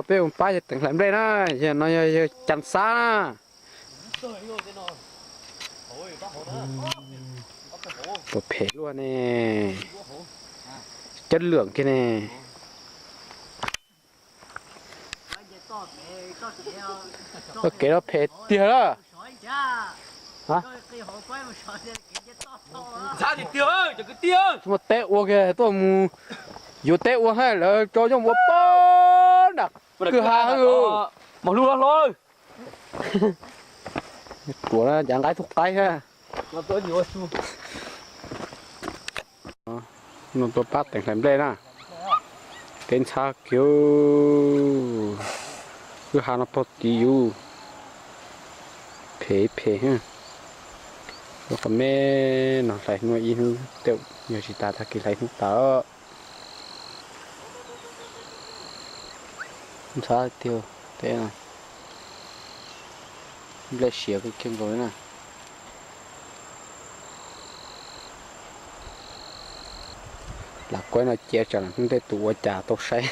Peb mus pab yawg Teev hlais nplej na, yawg no yog yawg Cas Xab na. Tus phem luaj ne, cab lwm kiag ne. Txoj kev no phem tiag lawm. Tsis muaj teb ua kiag tuaj mus yuav teb ua hab, lawv tso coj mus ua pob nram kwj ha. Mos hlub hlo hlo. Ruam na, cav nqaib tug qaib hab. No tuaj pab Teev hlais nplej na. Teb ntxhab kiag, kwj ha no pog tid yus. Phem phem. Lub qhov me no hlais hnub ib hnub tej, yog tsis tas tag kis hlais hnub tas. Ntxhab tiag teb no. Nplej siav kawg kiag nkaus li na. Lam kuaib no cia tsam hnub tej tus ua cas tau saib.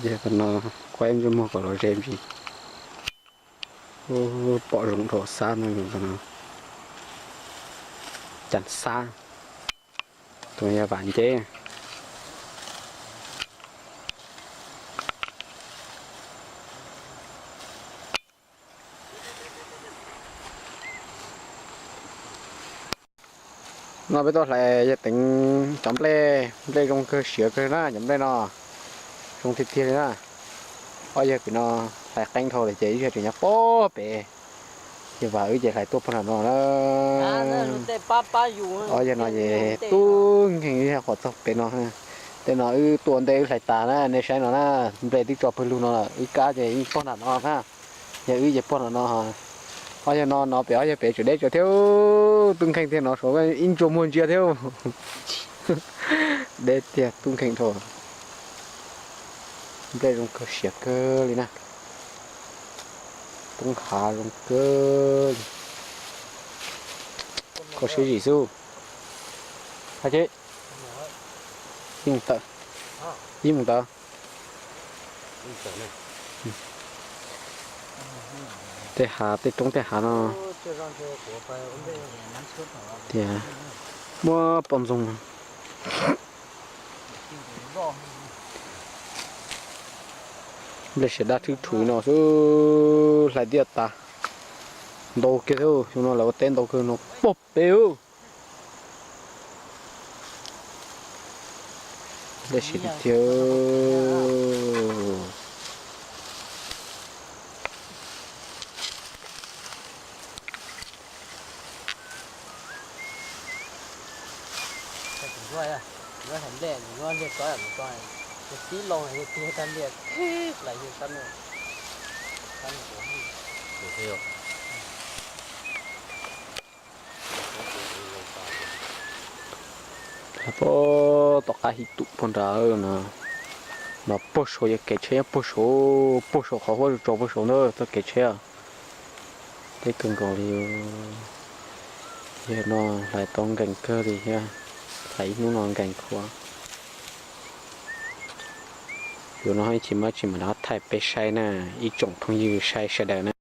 Yog no kuaib ntsej muag kom los ze ntsis. Pom zoo dhau Xab no, Cas Xab, tus yog Vam Nceb. No peb tuaj hlais yawg Teev cov nplej, nplej zoo kawg siav kawg na, cov nplej no zoo tiag tiag li na. Ob yawg pem no hlais qeeb dhau lawm ces ib yawg tseem nyob pob pem. Yawg Vam wb ces hlais tuaj puag nram no na. Ob yawg no ces tub nkeeg ib yawg qhov txog pem no. Tej no wb tuaj ua ntej wb hlais tas na, nej saib no na, nplej twb tso pawg lug no lawm, wb kab ces yeej puag nram no na. Yog wb ces puag nram no. Ob yawg no no pem, ob yawg pem tseem deb tsawv thiab, tub nkeeg tiag no saum ib ntsuas muag ntsia thiab. Deb tiag tub nkeeg dhau. Nplej zoo kawg siav kawg li na. Poob hav zoo kawg. Koj siab zim xwb. Hab ces ib mus tawm, ib mus tawm. Tej hav, tej roob tej hav no tias muab poj ntxoog. Nplej siav daj thwb rhuv no xwb, hlais tiaj tas ntau kiag thiab, xyoo no lawv ua teb ntau kawg no pog pem. Nplej siav tiag. Puag tom qab hib tum puag nrad no, no puag saud yog kev tsheb, puag saud, puag saud qhov huab tsaus puag saud ntag txoj kev tsheb. Deb kawg nkaus li. Yog no hlais tau nkees kawg li thiab, hlais ib hnub no nkees kawg. Yuav no tsis muaj tsis mam rov thaij peb saib na, ib tsoom phooj ywg saib sawv daws na.